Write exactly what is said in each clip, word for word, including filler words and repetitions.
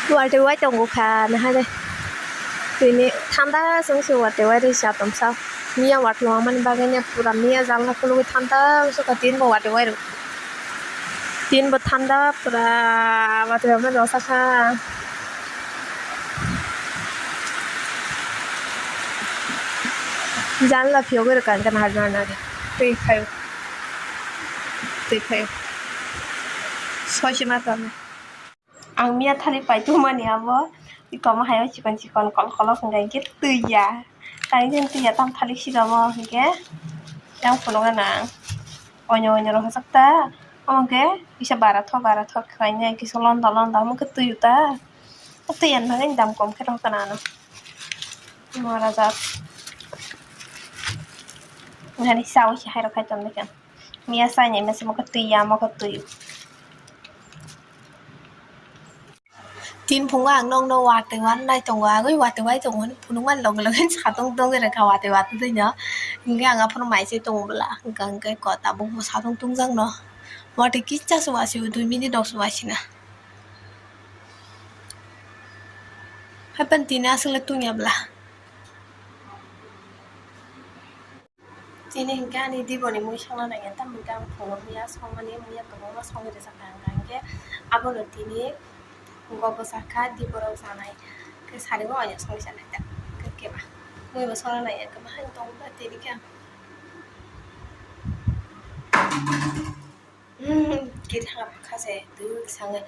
Watwi wai tongo kha, nahale. Tini thanda se wngse watwi wai risa tongsa. Miya watwi wangmani bagwi ne pura miya jalna khulugwi thanda wngse kha, tin bo watwi wai rw. Tin bo thanda pura watwi wangmani rwsa kha. Janla phiyogwi rwkha hwnkhe nahar nahar nahar. Twi phaio. Twi phaio. Soisima tamo. Ang miya thalik pai tongmani abo, i komo hai o chikon chikon kol kolok hwnkha hwnkhe twi ya. Tei hwnkhe twi ya, tam thalik sibamo hwnkhe yang phunukna nang. Oino oino rw hwchak ta. Omo khe kisa bara tho bara tho khlainai, kisa londa londa omo khe twi o ta. O twi ya nang dam kom khe rw hwnkha na ano. Mora jak. Nani sa o se hai rw khai tong khe. Miya saini masa mokhe twi ya, mokhe twi. Tin phungo ang nokno watwi wannai tongo, agwi watwi wai tongo hwnwi phunukmani loge loge satung tongwi rwkha watwi watwi twi no. Hwnkhe ang aphuru mai se tongo bwla, hwnkha hwnkhe kota bukbo satung tungjakno. Watwi kisa se wasi o dui minute rok se wasina. Hapan tini aswk le tungya bwla. Tini hwnkhe ani diboni mui songna nangya, tamo hwnkhe ang phungo miya songmani, miya kwbangma songwi rwjak kha, hwnkha hwnkhe abono tini gobo sakha diborok chanai, hwnkhe sari bo oino songwi chanai ta, hwnkhe keba mui bo songna nangya, kebo haino tongo ba tini khe ang. Kiri thangkha se twi sangwi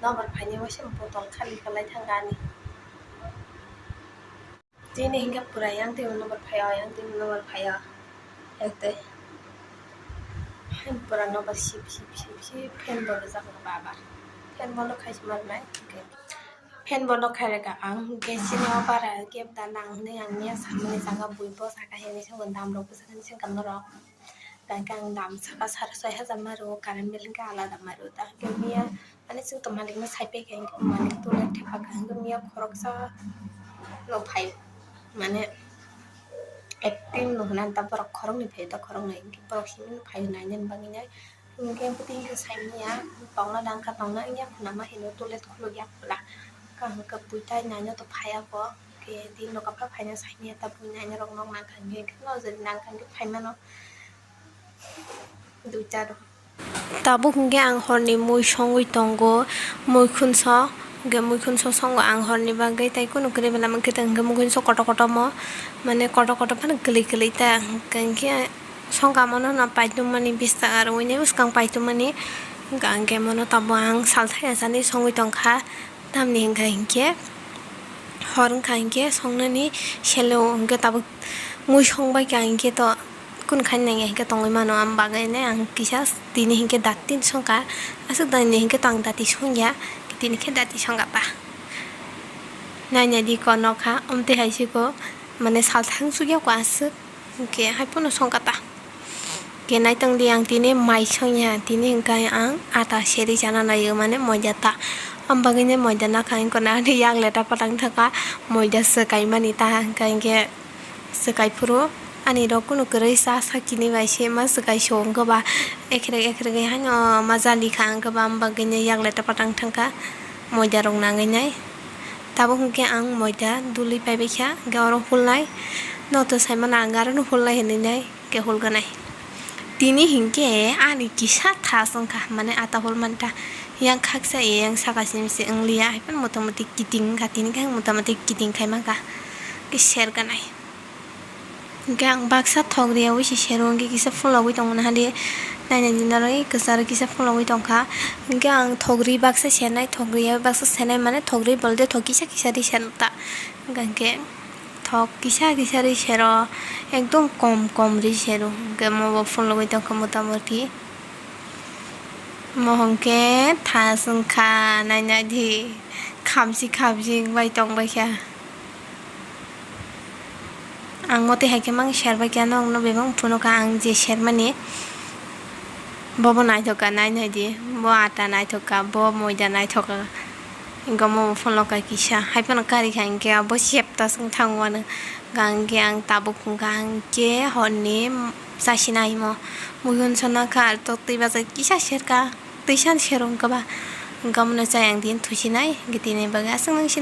nobar phaini waisa botol khali khalai thangkha ani. Tini hwnkhe pura yang twi nobar phaio, yang twi nobar phaio. Yang twi pura nobar sip sip sip sip fan bo rwjak no baba. Fan bono khai se ma rwnai. Fan bono khai rwkha ang, hwnkhe chini o bara kebo da nang hwnwi ang miya samani saka bui bo saka hwnwi se dam rok bwsakni se norok. Hwnkhe ang dam saka sara soi hajar ma rwo, current bill hwnkhe alada ma rwo. Ta hwnkhe miya, mane, chwng to malikno sai pai kha, hwnkhe malik tula thepa kha, hwnkhe miya khoroksa no phai, mane, acting no hwnna ta borok khoroknwi phai, ta khoroknwi, hwnkhe borok simi no phai nainani bagwi nai. Hwnkhe bwtwi hwnkhe sai manya, tongna dangkha, tongna wngya khuna ma hino toilet khuluk yak bwla. Kaham khe bui tai naina to phaiya bo, hwnkhe tini noka pha phaina sai manya ta bui naina rok nok nang kha, hwnkhe nojagwi nang kha, hwnkhe phai mano. Duita rok. Tabuk hwnkhe ang horni mui songwi tongo, mui khunso, hwnkhe mui khunso songo ang horni bagwi, tei kunu kwrwi bela mankhe tong hwnkhe mui khunso kotor kotor mo, mane kotor kotor phano kwlwi kwlwi ta, hwnkhe songkha mono no paitung mani bista aro uini bwskang paitung mani, hwnkhe mono tabuk ang salthai achani songwi tongkha, tamni hwnkha hinkhe hor wngkha hinkhe songnani selo hwnkhe tabuk mui songbai kha hinkhe to. Kun khaina nangya hinkhe tongwi mano, am bagwi nai ang kisa tini hinkhe dati songkha, aswk dati hinkhe to ang dati songya, tini khe dati songkha ba. Naina di ko nokha, amtwi hai siko, mane salthang sukya ko aswk, hinkhe hai phano songkha ta. Khe naitong di ang tini mai songya, tini hinkhe ang ata seri chana naio, mane moida ta. Am bagwi nai moida nakha, hinkhe ani yak leta patang thangkha, moida swkaimani ta, hinkhe hinkhe. Swkai phuru ani rok kunu kwrwi cha sakini bai se ma swkai song khe ba ekrek ekrek haino ma jali kha ang khe ba, am bagwi nai yak leta patang thang kha moida rok nangwi nai. Tabuk hwnkhe ang moida dulwi pai bai kha, hwnkhe oro hulnai noto sai mano ang aro no hulnai hinwi nai hwnkhe hulganai. Tini hinkhe ani kisa thas wngkha, mane ata hul manta yang khaksa yang saka simi se wng liya, hai phano motamoti kiting wngkha, tini khe ang motamoti kiting khai mankha, khe serganai. Hwnkhe ang baksa thok riyaui se sero, hwnkhe kisa phologwi tongmani hali nainani noroi kwcharo kisa phologwi tongkha. Hwnkhe ang thok ri baksa senai, thok riyaui baksa senai, mane thok ri bolde thok kisa kisa ri seno ta. Hwnkhe thok kisa kisa ri sero, ekdom kom kom ri sero, hwnkhe omo bo phologwi tongkha motamoti. Mohon khe thas wngkha, nainai di, khamsi khamsi wngbai tongbaikha. Ang motwi hai khe mang serbaikha, nokno bebak phunukha ang je sermani. Bobo naithok kha, nainai di, bo ata naithok kha, bo moida naithok kha. Hwnkhe omo bo pholokha kisa, hai phano karikha hinkhe abo septa se wng thango ano. Hwnkhe ang tabuk hwnkha hinkhe horni. Chasina himo. Muikhun sona kha, tok twi bachai kisa serka. Twisa sero wngkha ba. Hwnkhe omono chai ang tini thusinai, hwnkhe tini bagwi aswk nung sinai.